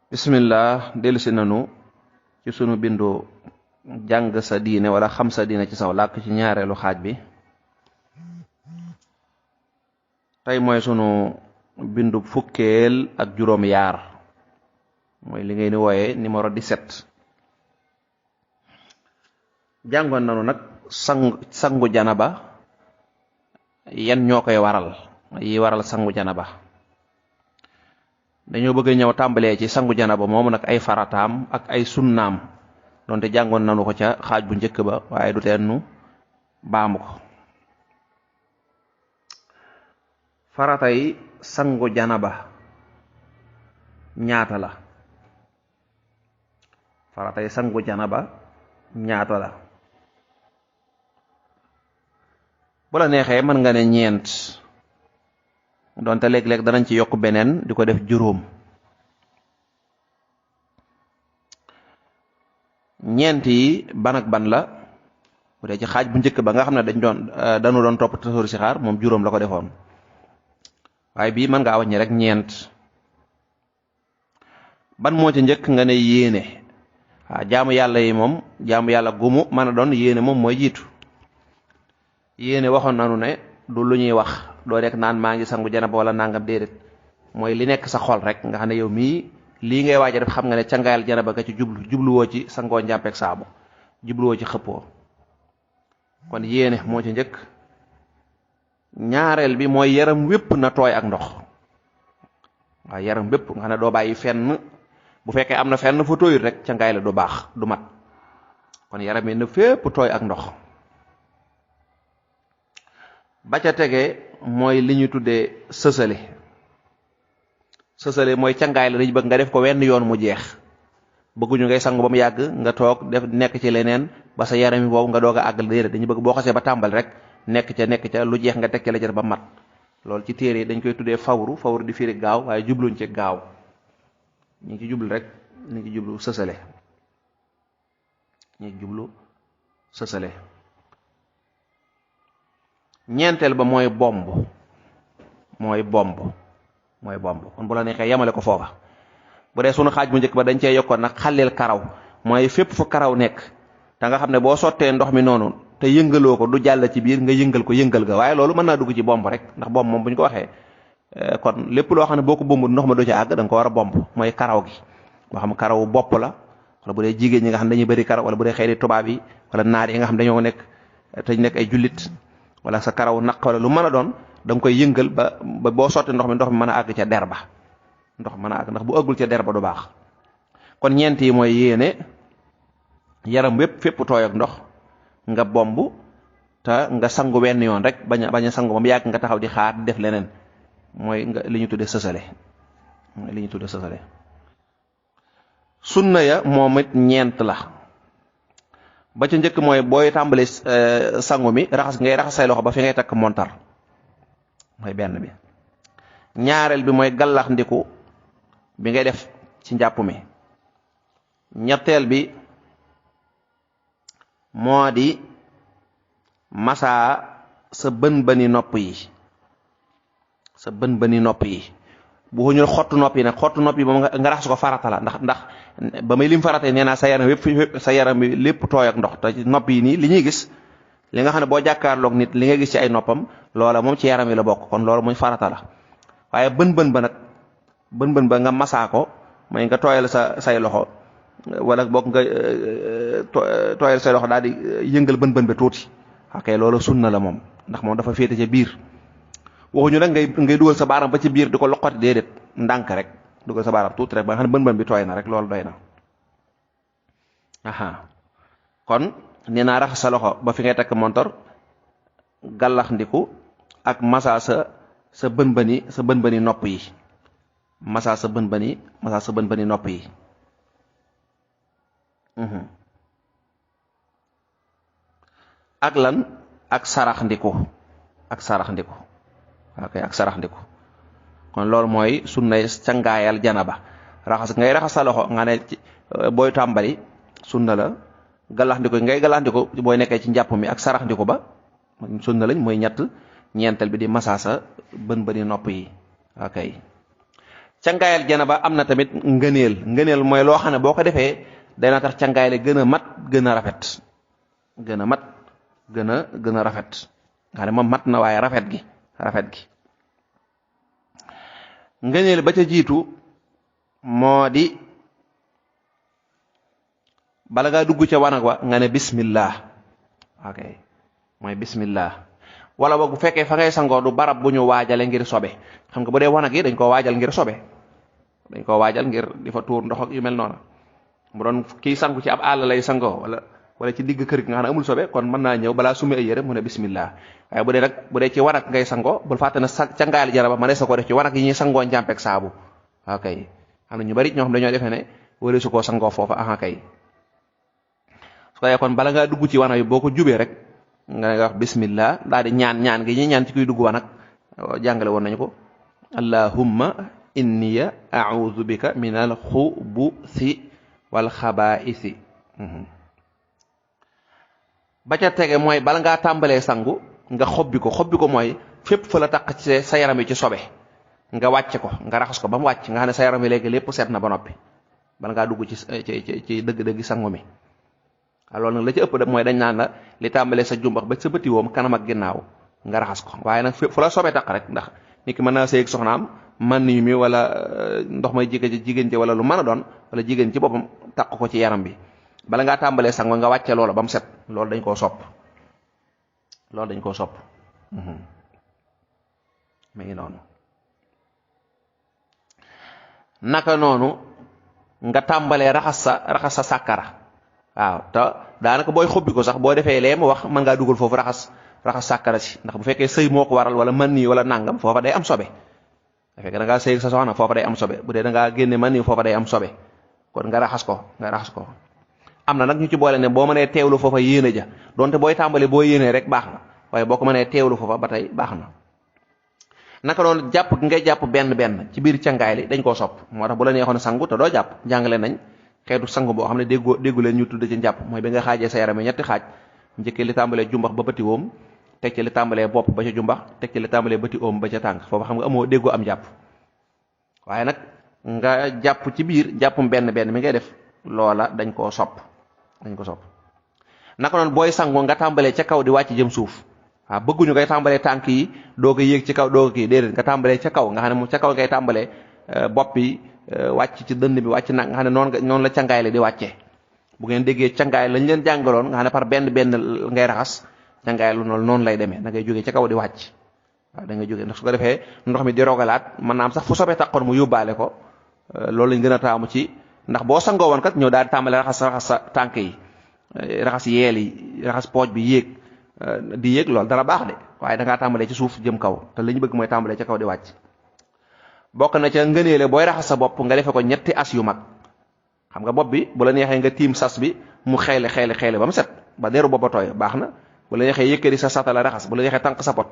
bismillah dellusi nanu ci sunu bindu jàng sa diine wala xam sa diine ci saw làkk ci ñaareelu xaaj bi. tey mooy sunu bindu fukkeel ak juróom yaar mooy li ngay ni wooye numéro 17. jàngoon nanu nag sangu janaba yan ñoo koy waral yi waral sangu janaba. dañoo bëgg ñëw tàmbalee ci sangu janaba moom nag ay farataam ak ay sunnaam donte jàngoon nanu ko ca xaaj bu njëkk ba waaye du teen nu baamu ko. faratay sangu janaba ñaata la? faratay sangu janaba ñaata la? bu la neexee mën nga ne ñeent donte léeg-léeg danañ ci yokk beneen di ko def juróom. ñeent yi ban ak ban la? bu dee ci xaaj bu njëkk ba nga xam ne dañu doon topp tasóori si xaar moom juróom la ko defoon, waaye bii mën ngaa wàññi rek ñeent. ban moo ci njëkk nga ne yéene. jaamu yàlla yi moom jaamu yàlla gumu mën a doon yéene moom mooy jiitu. yéene waxoon nanu ne du lu ñuy wax, doo rek naan maa ngi sangu janaba wala nangam, déedéet. mooy li nekk sa xol rek nga xam ne yow mii lii ngay waaj a def xam nga ne cangaayal janaba ga ci jubluwoo ci sangoo njàmpeeg saabu, jubluwoo ci xëppoo. kon yéene moo ci njëkk. ñaareel bi mooy yaram wépp na tooy ak ndox. waaw yaram wépp nga xam ne doo bàyyi fenn, bu fekkee am na fenn fu tooyut rek cangaay la du baax, du mat. kon yaram yi na fépp tooy ak ndox. ba ca tege mooy li ñu tuddee sësale. sësale mooy cangaay la dañu bëgg nga def ko wenn yoon mu jeex. bëgguñu ngay sangu ba mu yàgg nga toog def nekk ci leneen ba sa yaram yi boobu nga doog a àggal, déedéet. dañu bëgg boo xasee ba tàmbali rek nekk ca lu jeex nga teg ca la jër ba mat. loolu ci téere yi dañ koy tuddee fawru di firi gaaw, waaye jubluñ ci gaaw, ñu ngi ci jublu rek ñu ngi jublu sësale. ñu ngi jublu sësale. ñeenteel ba mooy bomb. kon bu la neexee yemale ko foofa. bu dee sunu xaaj bu njëkk ba dañ cee yokkoon nag xalil karaw, mooy fépp fu karaw nekk te nga xam ne boo sottee ndox mi noonu te yëngaloo ko du jàll ci biir nga yëngal ga, waaye loolu mën naa dugg ci bomb rek, ndax bomb moom bu ñu ko waxee kon lépp loo xam ne boo ko bombul ndox ma du ci àgg da nga ko war a bomb. mooy karaw gi moo xam karawu bopp la, wala bu dee jigéen ñi nga xam ne dañuy bëri karaw, wala bu dee xeeti tubaab yi wala naar yi nga xam dañoo nekk te ñu nekk ay jullit, wala sa karaw naq wala lu mën a doon da nga koy yëngal ba boo sotti ndox mi mën a àgg ca der ba. ndox mën a àgg ndax bu àggul ca der ba du baax. kon ñeent yi mooy yéene, yaram wépp fépp tooy ak ndox, nga bomb te nga sangu wenn yoon rek bañ a sangu ba mu yàgg nga taxaw di xaar di def leneen. mooy nga li ñu tuddee sësale. sunna ya moom it ñeent la. ba ca njëkk mooy booy tàmbali sangu mi ngay raxas say loxo ba fi ngay takk montar, mooy benn bi. ñaareel bi mooy gallax ndiku bi ngay def ci njàpp mi. ñetteel bi moo di masaa sa bën-bëni nopp yi. bu ko ñu xottu nopp yi nag, xottu nopp yi moom nga raxas ko farata la, ndax ba may lim farata nee naa sa yaram wépp sa yaram bi lépp tooy ak ndox. te nopp yi nii li ñuy gis, li nga xam ne boo jàkkaarloog nit li nga gis ci ay noppam loola moom ci yaram yi la bokk, kon loolu muy farata la. waaye bën ba nga masaa ko, mooy nga tooyal say loxo, wala boog nga tooyal say loxo daal di yëngal bën ba tuuti. ok loolu sunna la moom, ndax moom dafa féete ca biir. waxuñu nag ngay dugal sa baaram ba ci biir di ko loqati, déedéet. ndànk rek dugal sa baaram tuuti rek ba nga xam ne bën bi tooy na rek, loolu doy na. kon nee naa raxas sa loxo ba fi ngay takk montor, gàllax ndiku ak masa sa bën-bëni nopp yi. masa sa bën-bëni nopp yi. ak lan? ak sarax ndiku. kon loolu mooy sunnay cangaayal janaba. ngay raxas sa loxo nga ne booy tàmbali sunna la. gallax ndiku ngay gallax ndiku booy nekkee ci njàpp mi, ak sarax ndiku ba sunna lañ, mooy ñett. ñeenteel bi di masaa sa bën-bëni nopp yi. ok cangaayal janaba am na tamit ngëneel mooy loo xam ne boo ko defee dana tax cangaay li gën a mat gën a rafet gën a mat gën a rafet nga ne moom mat na waaye rafet gi ngëneel ba ca jiitu moo di bala ngaa dugg ca wanag wa nga ne bismillah ok mooy bismillah wala boog bu fekkee fa ngay sangoo du barab bu ñu waajale ngir sobe xam nga bu dee wanag yi dañ koo waajal ngir sobe dañ koo waajal ngir di fa tuur ndox ak yu mel noonu mu doon kii sangu ci ab àll lay sangoo wala ci digg kër gi nga xam ne amul sobe kon mën naa ñëw balaa summi ay yére mu ne bismillah waaye bu dee ci wanag ngay sangoo bul fàtte ne cangaayal janaba ma ne sa ko def ci wanag yi ñuy sangoo njàmpeeg saabu ok xam na ñu bari ñoo xam dañoo defee ne wala su koo sangoo foofa aha kay su ko kon bala ngaa dugg ci wanag yi boo ko jubee rek nga wax bismillah daal di ñaan gi ñuy ñaan ci kuy dugg wanag jàngale woon nañu ko allahumma inniya a'udhu bika min al xubuthi wal xabaisi ba ca tege mooy bala ngaa tàmbalee sangu nga xobbi ko mooy fépp fa la taq ci sa yaram yi ci sobe nga wàcce ko nga raxas ko ba mu wàcc nga xam ne sa yaram yi léegi lépp seet na ba noppi bala ngaa dugg ci dëgg-dëgg sangu mi loolu nag la ci ëpp mooy dañ naan la li tàmbalee sa jumbax ba sa bëti woom kanam ak ginnaaw nga raxas ko waaye nag fépp fu la sobe taq rek ndax nit ki mën naa sëy ak soxnaam man yu mi wala ndox may jigéen ci wala lu mën a doon wala jigéen ci boppam taq ko ci yaram bi bala ngaa tàmbalee sango nga wàcce loola ba mu set loolu dañ koo sopp mi ngi noonu naka noonu nga tàmbalee raxas sa sàkkara waaw te daanaka booy xobbi ko sax boo defee lee mu wax mën ngaa dugal foofu raxas sàkkara si ndax bu fekkee sëy moo ko waral wala man nii wala nangam foofa day am sobe bu fekkee da ngaa sëy sa soxna foofa day am sobe bu dee da ngaa génne man nii foofa day am sobe kon nga raxas ko am na nag ñu ci boole ne boo mënee teewlu foofa yéene ja donte booy tàmbali boo yéenee rek baax na waaye boo ko mënee teewlu foofa ba tey baax na naka noonu jàpp ngay jàpp benn ci biir cangaay li dañ koo sopp moo tax bu la neexoon sangu te doo jàpp jàngale nañ xeetu sangu boo xam ne déggu leen ñu tudd ci njàpp mooy bi nga xaajee sa yaram yi ñetti xaaj njëkkee li tàmbalee jumbax ba bëti woom teg ci li tàmbalee bopp ba ca jumbax teg ci li tàmbalee bëti oom ba ca tànk foofu xam nga amoo déggoo am jàpp waaye nag nga jàpp ci biir jàppum benn mi ngay def loola dañ koo sopp naka noonu booy sangu nga tàmbalee ca kaw di wàcc jëm suuf waaw bëgguñu ngay tàmbalee tànk yi doo ko yéeg ci kaw doo ko kii déedéet nga tàmbalee ca kaw nga xam ne moom ca kaw ngay tàmbalee bopp bi wàcc ci dënn bi wàcc nag nga xam ne noonu la cangaay la di wàccee bu ngeen déggee cangaay lañ leen jàngaloon nga xam ne par benn ngay raxas cangaay lu noonu lay demee da ngay jógee ca kaw di wàcc waaw da ngay jógee ndax su ko defee ndox mi di rogalaat mën naa am sax fu sobee taqoon mu yóbbaale ko loolu lañ gën a taamu ci ndax boo sangoo woon kat ñëw daal di tàmbalee raxas sa tànk yi raxas yeel yi raxas pooj bi yéeg di yéeg loolu dara baax de waaye da ngaa tàmbalee ci suuf jëm kaw te li ñu bëgg mooy tàmbalee ca kaw di wàcc bokk na ca ngëneele booy raxas sa bopp nga defe ko ñetti as yu mag xam nga bopp bi bu la neexee nga tiim sas bi mu xeele ba mu set ba deru boppa tooy baax na bu la neexee yëkkati sa satala raxas bu la neexee tànk sa pot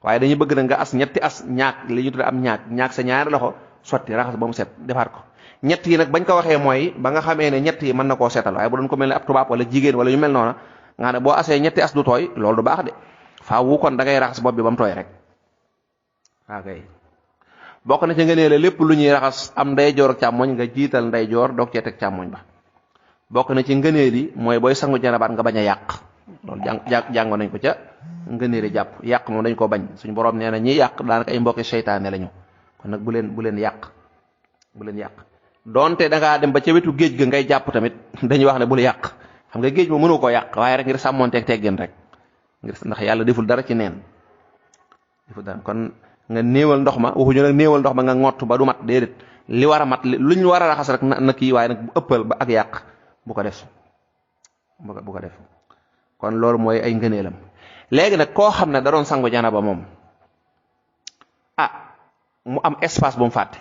waaye dañuy bëgg na nga as ñetti as ñaak li ñu tudde am ñaak sa ñaari loxo sotti raxas ba mu set defaat ko ñett yi nag bañ ko waxee mooy ba nga xamee ne ñett yi mën na koo seetal waaye bu doon ko mel ne ab tubaab wala jigéen wala ñu mel noona nga xam ne boo asee ñetti as du tooy loolu du baax de faawu kon da ngay raxas bopp bi ba mu tooy rek waaw kay bokk na ci nga nee la lépp lu ñuy raxas am ndeyjoor ak càmmoñ nga jiital ndeyjoor doog cee teg càmmoñ ba bokk na ci ngëneel yi mooy booy sangu janabaat nga bañ a yàq loolu jàngoon nañ ko ca ngëneeli jàpp yàq moom dañ ko bañ suñu borom nee na ñi yàq daanaka ay mbokki seytaane lañu kon nag bu leen yàq donte da ngaa dem ba ca wetu géej ga ngay jàpp tamit dañuy wax ne bul yàq xam nga géej ma mënu koo yàq waaye rek ngir sàmmonteeg teggin rek ndax yàlla deful dara ci neen kon nga néewal ndox ma waxuñu nag néewal ndox ma nga ngott ba du mat déedéet li war a mat luñ war a raxas rek na kii waaye nag bu ëppal ba ak yàq bu ko def kon loolu mooy ay ngëneelam léegi nag koo xam ne da doon sangu janaba moom mu am espace bu mu fàtte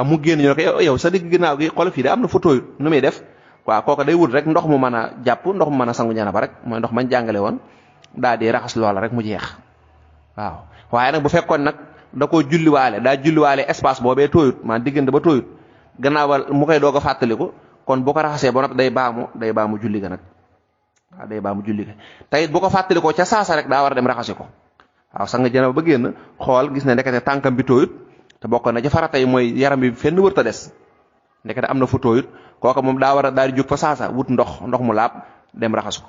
mu génn ñu ne ko yow sa digg ginnaaw gi xool fii de am na fa tooyut nu muy def waaw kooku day wut rek ndox mu mën a jàpp ndox mu mën a sangu janaba rek mooy ndox mañ jàngale woon daal di raxas loola rek mu jeex waaw waaye nag bu fekkoon nag da koo julliwaale espace boobee tooyut maa diggante ba tooyut gannaawal mu koy doog a fàttaliku kon bu ko raxasee ba noppi day baamu julli ga nag waaw day baamu julli ga tey bu ko fàttalikoo ca saasa rek daa war a dem raxasi ko waaw sang janaba ba génn xool gis ne ndekete tànkam bi tooyut te bokk na ci farata yi mooy yaram bi fenn wërta des ndekete am na fu tooyut kooka moom daa war a daal di jóg fa saasa wut ndox mu laab dem raxas ko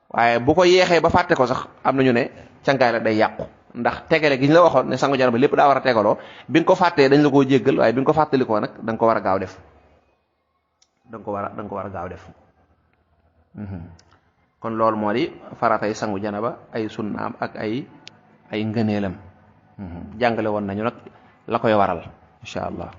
waaye bu ko yeexee ba fàtte ko sax am nañu ne cangaay la day yàqu ndax tegale gi ñu la waxoon ne sangu janaba lépp daa war a tegaloo bi nga ko fàttee dañ la koo jéggal waaye bi nga ko fàttalikoo nag da nga ko war a gaaw def da nga ko war a gaaw def kon loolu moo di faratay sangu janaba ay sunnaam ak ay ngëneelam jàngale woon nañu nag la koy waral incha allah